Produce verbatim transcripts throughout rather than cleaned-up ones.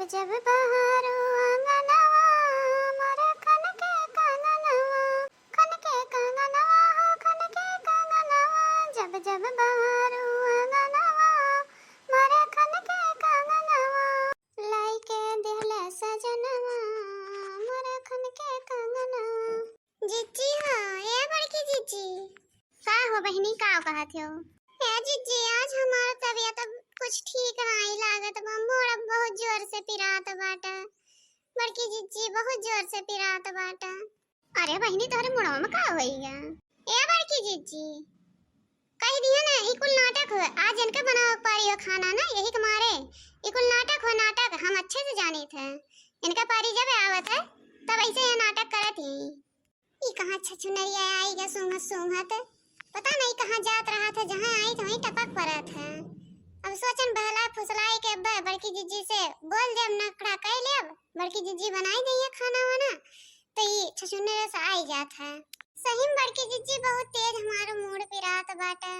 जब बहारो आंगनवा, मोरे खनके कंगनवा, खनके कंगनवा हो, खनके कंगनवा। जब जब बहारो आंगनवा, मोरे खनके कंगनवा। लाई के दिहले सजनवा, मोरे खनके कंगनवा। जिज्जी हो, ए बड़की जिज्जी। का हो बहिनी, का कहत हो? ए जिज्जी, आज हमार तबीयत अब कुछ ठीक नाई लागत बा, मूड़ अब बहुत जोर से पिरात बाटे। बड़की जिज्जी, बहुत जोर से पिरात बाटे। अरे बहिनी, तोहरे मुड़वा में का होइगा? ए बड़की जिज्जी, कह दिया ना, ई कुल नाटक हो। आज इनके बनावे के पारी हो खाना ना, यही के मारे। ई कुल नाटक हो, नाटक हम अच्छे से जानी थे। इनका पारी जब आवत है, तब ऐसे ये नाटक करत ही। ई कहाँ छछुनरिया आई गा सूंघत सूंघत? पता नहीं कहाँ जात रहा था, जहाँ आई तो वहीं टपक पड़ा था। अब सोचन बहला फुसलाई के अब बड़की जिज्जी से बोल देब, नखड़ा कह लेब, बड़की जिज्जी बनाई दइहे खाना वाना, तो ई छछुनरिया से आई जात है। सही में बड़की जिज्जी बहुत तेज हमारो मूड़ पिरात बाटे।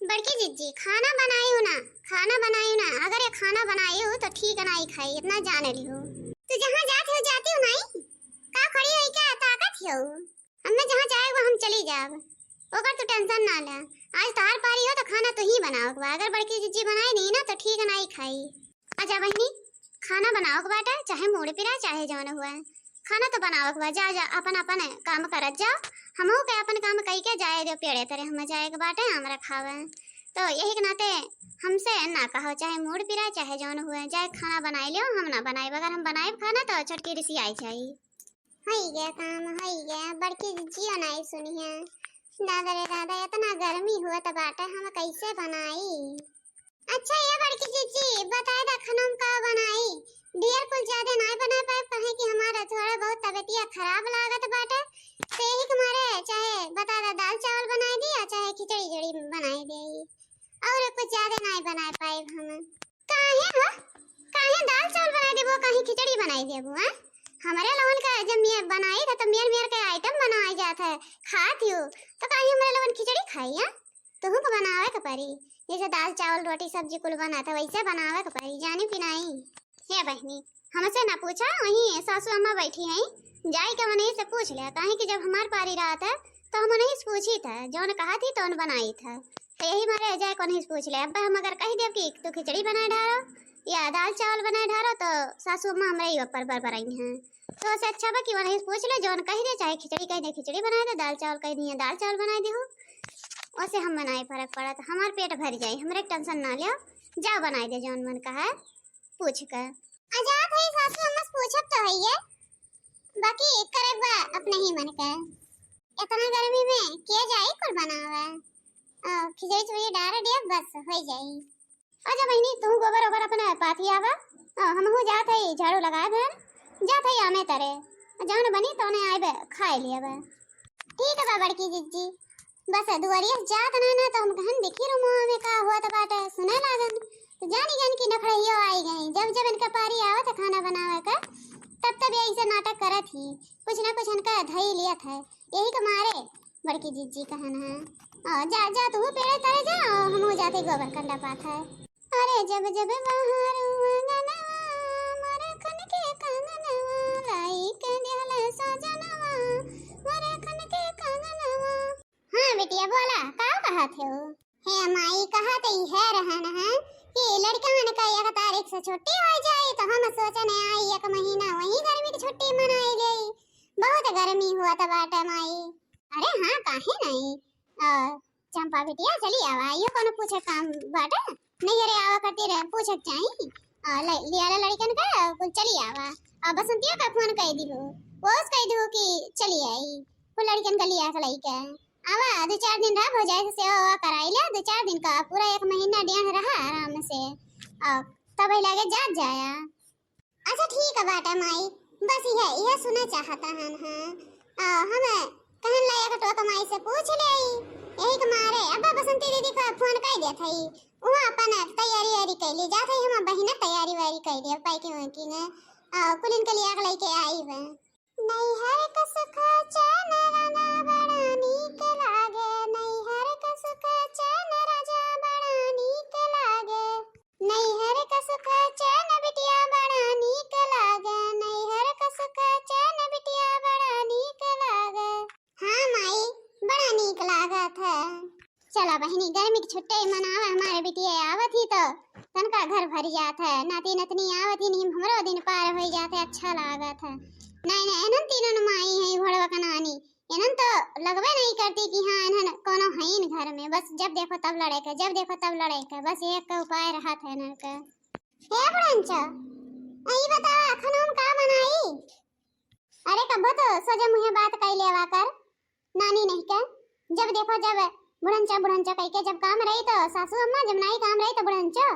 बड़की जिज्जी, खाना बनाई हो ना, खाना बनाई हो ना। अगर ये खाना बनाई हो तो ठीक नाई खाई, इतना जान ली हो। तू जहाँ जात हो, जाती हो नाई, का खड़ी होई का ताकत हो? हमें जहाँ जाए वो हम चली जाब, ओकर तू टेंशन ना ले। आज तोहार पारी हो तो खाना तू ही बनावे के बा। अगर बड़की जिज्जी बनाई नहीं ना तो ठीक नाई खाई। अच्छा बहिनी, खाना बनावे के बाटे, चाहे मूड़ पिरा, चाहे जौन हुआ, खाना तो बनावे के बा। जा, जा, अपन, अपन काम करत जाओ, हमहू के अपन काम कई के जाए दो, पेड़े तरे हम जाए के बाटे, हमरा खावे। तो यही के नाते हमसे ना कहो, चाहे मूड़ पिरा, चाहे जौन हुआ, जाए खाना बनाए लियो, हम ना बनाए। अगर हम बनाए खाना तो छोटकी रिसी आई जाई। हई गया काम, हई गया, बड़की जिज्जियो नाई सुनी है। दादा रे दादा, इतना गर्मी हुआ तो बाटे, हम कैसे बनाई? अच्छा ये बड़की जिज्जी, बताए दा खाना में का बनाई? ढेर कुल ज्यादा नाई बना पाए, काहे कि हमारा थोड़ा बहुत तबीयतिया खराब लागत बाटे, तो यही के मारे चाहे बता दा दाल चावल बनाई दी या चाहे खिचड़ी जड़ी बनाई दी, और कुछ ज्यादा नाई बना पाए हम। काहे हो? काहे दाल चावल बनाई देबो, काहे खिचड़ी बनाई देबो, हाँ? हमारे लोगन का जब मेर बनाई था तो मेर मेर के आइटम बनाई जात है, खात हो, तो काहे हमारे लोगन खिचड़ी खाई, हाँ? तुहू को बनावे के पड़ी, जैसे दाल चावल रोटी सब्जी कुल बना था वैसे बनावे के पड़ी, जानी कि नहीं? हे बहिनी, हमसे ना पूछा, वहीं सासू अम्मा बैठी हैं, जाई के उन्हीं से पूछ ले, काहे कि जब हमार पारी रहत है तो हम उन्हीं से पूछी था, जौन कहा थी तौन बनाई था। तो यही मारे जाए के उन्हीं से पूछ ले। अब हम अगर कह देब कि तू खिचड़ी बनाए ढारो या दाल चावल बनाए ढारो तो सासू अम्मा हमरे ही ऊपर बरबराई हैं। तो उसे अच्छा बा कि उन्हीं से पूछ ले, जौन कह दे, चाहे खिचड़ी कह दे खिचड़ी बनाए दे, दाल चावल कह दिए दाल चावल बनाए दे हो, उसे हम बनाए फर्क पड़त, हमार पेट भर जाए, हमरे टेंशन ना लियो, जा बनाए दे जौन मन कहा है। पूछ के। आ जात है सासू अम्मा से पूछब तो है ये, बाकी करब बा अपने ही मन के। इतना गर्मी में के जाई कुल बनावे? आ, खिचड़ी चुड़ी डार दिया बस हो जाई। अच्छा बहिनी, तू गोबर ओबर अपने पाथी आवा, आ, हमहू जात है झाड़ू लगाए बहन, जात है आमे तरे, जौन बनी तौने आए बे खाए लिया बे। ठीक बा बड़की जिज्जी, बस दुआरिया से जात ना ना तो हम कहन देखी रो मुँह में का होत बाटे, सुने लागन। तो जानी जान की नखड़हियो आई गई। जब जब इनका पारी आवत है खाना बनावे का, तब तब यही से नाटक करत ही, कुछ ना कुछ इनका धई लियत है। यही के मारे बड़की जिज्जी कहन है, "आ, जा जा तू पेड़े तरे जा, और हमहू जाते गोबर कंडा पाथै।" अरे जब जब बहारू अंगनवा, मोरे खनके कंगनवा, लाई के दिहले सजनवा, मोरे खनके कंगनवा। हाँ बिटिया बोला, का कहत हो? हे माई, कहत इहे रहन है कि लड़कन का एक तारीख से छुट्टी हो जाई, तो हम सोचने आई एक महीना वही गर्मी की छुट्टी मनाई लेई। बहुत गर्मी हुआ था बाटे माई। अरे हाँ, काहे नहीं? अ, चंपा बिटिया, चली आवा, यो कोनो पूछे काम बाटे? नहीं, अरे आवा करती रहे, पूछे के चाही। अ, ले, लियाला लड़कन का, कुल चली आवा। अ, बसंतिया का फोन कह दिहो, वो कह दिहो कि चली आई, कुल लड़कन का लिया के लइके आवा। दो चार दिन रहा, भौजाई से सेवा वेवा कराई ले, दो चार दिन का, पूरा एक महीना डेढ़ रहा आराम से, अ, तब ही लगे जात जाया। अच्छा ठीक है बाटा माई, बस यह, यह सुने चाहता हन, हाँ। आ, हम कहन ला एक टोक माई से पूछ ले आई, यही के मारे अब बसंती दीदी का फोन कर देत हई, वो अपन तैयारी वारी कैली जात हई, हम बहिना तैयारी वारी कैली, अब पैकिंग वैकिंग है, आ, कुलिन के लिए आग लेके आई बे। नैहर का सुख चैन राना बड़ा नीक लागे, नैहर का सुख चैन राजा बड़ा नीक लागे। नैहर का सुख चैन बिटिया बड़ा नीक चला बहिनी, गर्मी के छुट्टी मनावा, हमारे बिटिया आवत ही तो तनका घर भर जात है, नाती नतनी आवत ही नहीं, हमरो दिन पार हो जात है, अच्छा लागत है। नहीं नहीं, एनन तीनों माई है घोड़वा का नानी, एनन तो लगबे नहीं करती कि हाँ एनन कोनो हईन घर में। बस जब देखो तब लड़े के, जब देखो तब लड़े के, बस एक का उपाय रहत है एनन के। हे बुढ़ंचा, ई बतावा खाना में का बनाई? अरे कब्बो तो सोझे मुँहे बात कई लेवा कर, नानी नहीं के। जब देखो जब बुढ़ंचा बुढ़ंचा कई के, जब काम रही तो सासू अम्मा, जब नाई काम रही तो बुढ़ंचा।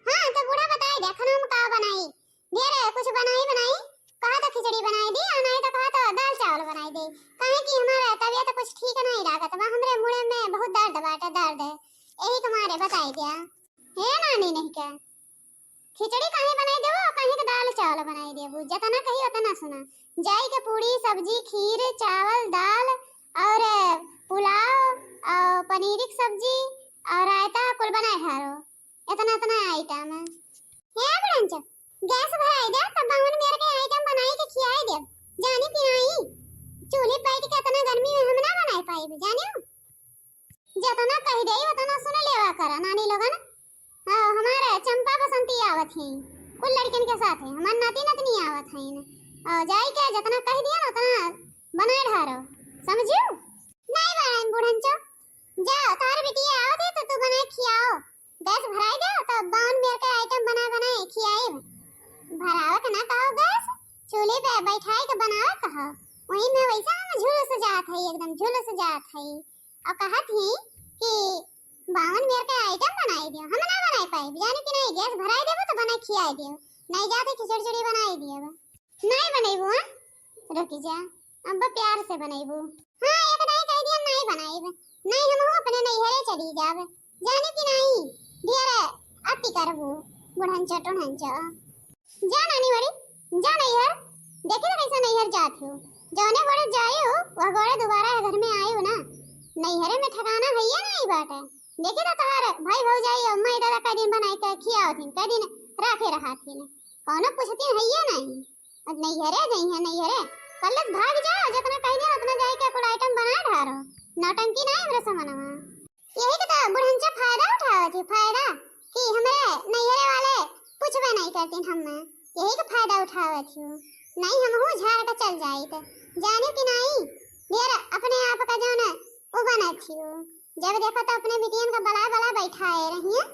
हाँ तो बूढ़ा बताई दे खाना में का बनाई, ढेर कुछ बनाई बनाई, कहा तो खिचड़ी बनाई दी और नहीं तो कहा तो दाल चावल बनाई दी, काहे कि हमारा तबीयत कुछ ठीक नहीं लागत बा, हमरे मुड़े में बहुत दर्द बाटे, दर्द है, यही के मारे बताई दिया। हे नानी नहीं के, खिचड़ी काहे बनाई देबो, काहे के दाल चावल बनाई देबो, जतना कही उतना सुना। जाई के पूड़ी, सब्जी, खीर, चावल, दाल और पुलाव और पनीर की सब्जी और रायता कुल बनाए हारो। इतना इतना आइटम है। हे बुढ़ंचा, गैस भराई दे, तब बावन मेर के आइटम बनाई के खियाई देब। जानी कि नाई, चूल्हे बैठ के इतना गर्मी में हम ना बनाई पाई, जानियो। जतना कह दे उतना सुन लेवा करा नानी लोगन। हाँ, हमारे चंपा बसंती आवत ही, कुल लड़कन के साथ है, हमार नाती नतनी आवत है। और जाई के जतना कह दिया ना उतना बनाए ढारो, समझियो? नहीं बाड़न बुढ़ंचो, जाओ तार बिटिया आवत है तो तू बनाए खियाओ। गैस भराई दे तो बावन मेर के आइटम बना बनाए खियाई। भरावे के ना कहो गैस, चूल्हे पे बैठाई के बनावे कहो। वही में वैसा हम झुलस जात है, एकदम झुलस जात है। और कहत ही कि बावन मेर के आइटम बनाई दियो, हम ना बनाई पाई, जाने कि नहीं, गैस भराई देबो तो बनाई खियाई दियो, नहीं जाते खिचड़ी चुड़ी बनाई दियो। नहीं बनैबू, हाँ? रुकी जा, अब प्यार से बनैबू। हाँ, एक नहीं कह दिया, नहीं बनाइब। नहीं, हमहू अपने नैहरे चली जाब। जाने कि नहीं, ढेर अति करबू, बुढ़ंचो टुढ़ंचो। जा नानी बड़ी, जा नैहर। देखे ना कैसे नैहर जात हो। जौने गोड़े जाए हो, वह गोड़े दोबारा घर में आए हो ना। नैहरे में ठिकाना है या नहीं बाटे। देखे ना तोहार भाई भौजाई और माई दादा कई दिन बनाई के खियावत हिन, कई दिन राखे रहत हिन। कौनो पूछती है या नहीं। अब नैहरे जइहे, नैहरे। कल्लस भाग जाओ, जितना कह दिया उतना जाए के कुल आइटम बनाए ढारो। नौटंकी ना हमरे समनवा। यही के तो बुढ़ंचा फायदा उठावत ही, फायदा कि हमरे नैहरे वाले पूछबे नहीं करतीन हमें। यही के फायदा उठावत ही। नहीं हमहू झाड़ के चल जाइत। जाने कि नहीं, ढेर अपने आप का जौन वो बनत ही। जब देखो तो अपने बिटियन का बला बला बैठाए रहिए।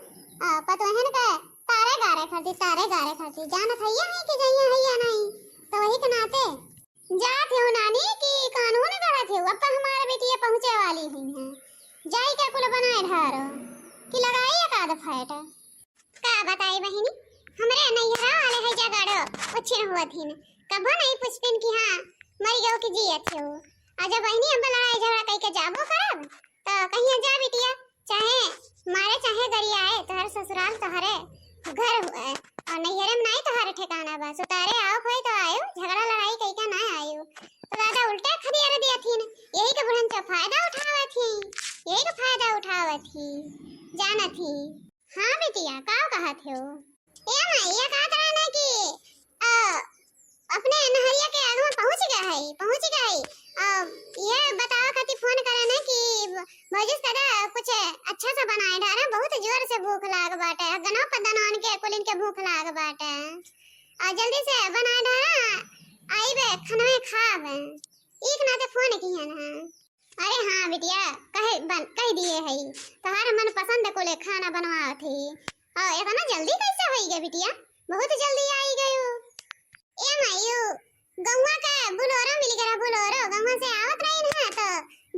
आ, पतोहन के तारे गारे खरती, तारे गारे खरती। जानत है या नहीं कि जइया है या नहीं, तो वही के नाते जात हो नानी कि कानून गढ़त हो। अब तो हमारे बेटिया पहुँचे वाली हुई हैं, जाई के कुल बनाए ढारो कि लगाई एक आध फाइट। का बताई बहिनी, हमरे नैहरा वाले है जगाड़ो उछिन हुआ थीन, कभो नहीं पूछतीन कि हाँ मर गयो कि जियत हो। आ जब बहिनी हम लड़ाई झगड़ा कई के जाबो करब, तो कहिया जा बिटिया, चाहे मारे चाहे गरियाए, तोहर ससुराल तोहरे घर हुए, और नैहरे में नाई तोहरे ठिकाना बा। सुतारे आओ कोई तो आयो, झगड़ा लड़ाई कई का ना आयो। तो दादा उल्टे खदियार दिया थीन, यही के बुढ़न से फायदा उठावत ही, यही के फायदा उठावत ही, जानत ही। हाँ बिटिया, का कहत हो? ए माई, ये कहत रहे ना कि, अ, अपने नहरिया के आगवा पहुँच गए है, पहुँच गए है। अ, ये बतावे खातिर फोन करे ना कि भौजी से दादा कुछ अच्छा सा बनाए डारा, बहुत जोर से भूख लाग बाटे, गनवा पद्दा नान के कुलिन के भूख लाग बाटे। आ जल्दी से बनाए डारा, आइबे खनवे खाबे। एक नाते फोन किहन है। अरे हाँ बिटिया, कहे बन, कह दिए है, तोहार मन पसंद कुले खाना बनवावत है। और इतना जल्दी कैसे होई गए बिटिया? बहुत जल्दी आई गयो। ए मायू, गौवा का बुलोरो मिल गया, बुलोरो गौवा से आवत रही ना, तो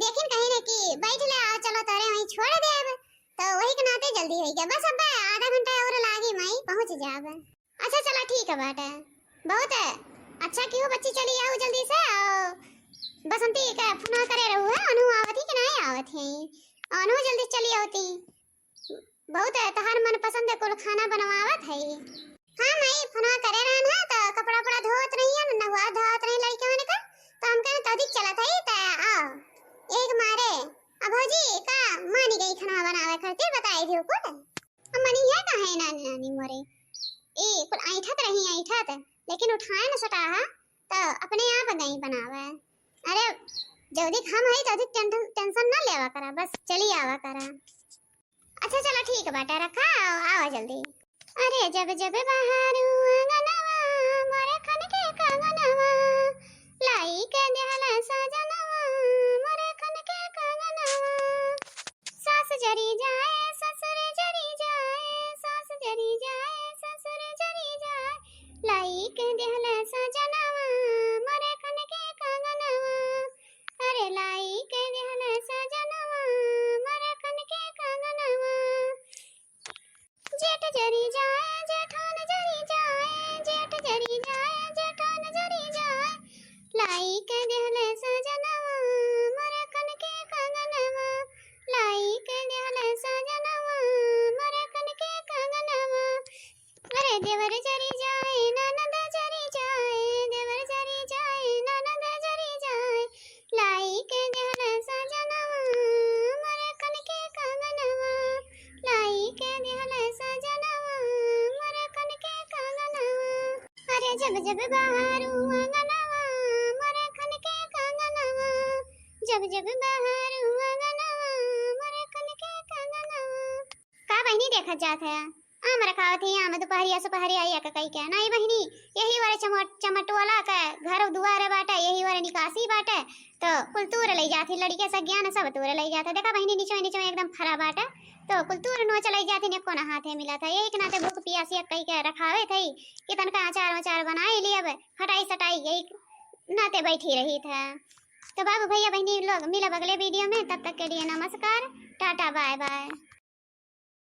देखिन कहीं ना कि बैठ ले, आओ चलो तोरे वहीं छोड़ देब। तो वही के नाते जल्दी होई गया। बस अब आधा घंटा और लागी माई, पहुँच जाब। अच्छा चला ठीक है बाटे, बहुत है। अच्छा किहो बच्ची, चली आओ जल्दी से, आओ बसंती का फोन करे रहू है, अनु आवत ही कि नहीं आवत है, अनु जल्दी चली आवती। बहुत है, तहार मन पसंद है कुल खाना बनवावत है। हाँ माई, फोन करे रहन है तो कपड़ा उपड़ा धोवत रही है, नहुआ धोवत रही लड़के मन का, तो हम कहने तौदी चलत है तो आओ। एक मारे अब भौजी का मानी गई खाना बनावे खातिर, बताई दियो कुल। हम मनी है कहे नानी नानी मोरे। ए, कुल ऐंठत रही, ऐंठत, लेकिन उठाए न सटाहा, त अपने आप गई बनावे। अरे, जल्दी हम हई, जल्दी टेंशन, टेंशन ना लेवा करा, बस चली आवा करा। अच्छा चला ठीक बाटे, रखा, आवा जल्दी। अरे जब जब बहारू अंगनवा, मोरे खन के कंगनवा, लाई के देहल सजनवा, मोरे खन के कंगनवा। सास जरी जाए, ससुर जरी जाए, सास जरी जाए, ससुर जरी जाए, लाई के देहल सजनवा, मोरे खन के कंगनवा। अरे लाई के देहल सजनवा, मोरे खन के कंगनवा। जेठ जरी जाए, जेठान जरी जाए, जेठ जरी जाए, जेठान जरी जाए, लाई के देहल सजनवा, मोरे खन के कंगनवा, लाई के देहल सजनवा, मोरे खन के कंगनवा। अरे देवर जरी जाए, ननद जरी जाए, देवर जरी जाए, ननद जरी जाए, लाई के देहल सजनवा, मोरे खन के कंगनवा, लाई के देहल सजनवा, मोरे खन के कंगनवा। अरे जब जब बहारू अंगनवा, मोरे खन के कंगनवा, जब जब बहारू अंगनवा, मोरे खन के कंगनवा। का बहिनी देखत जात है? आम रखावत ही, आम दुपहरिया सुपहरिया एक कई के। नहीं बहिनी, यही वाले चमट-, चमटवाला के घर दुआरे बाटे, यही वाले निकासी बाटे, तो कुल तूर लई जात ही, लड़िके सज्ञान सब तूर लई जात है। देखा बहिनी, निचवे निचवे एकदम फरा बाटे, तो कुल तूर नोच लई जात ही, एको ना हाथे मिलत है। यही के नाते भूख पियासी एक कई के रखावे थे कि तनका अचार वचार बनाई ली, अब हटाई सटाई यही नाते बैठी रही था। तो बाबू भैया बहिनी लोग, मिलब अगले वीडियो में, तब तक के लिए नमस्कार, टाटा, बाय बाय।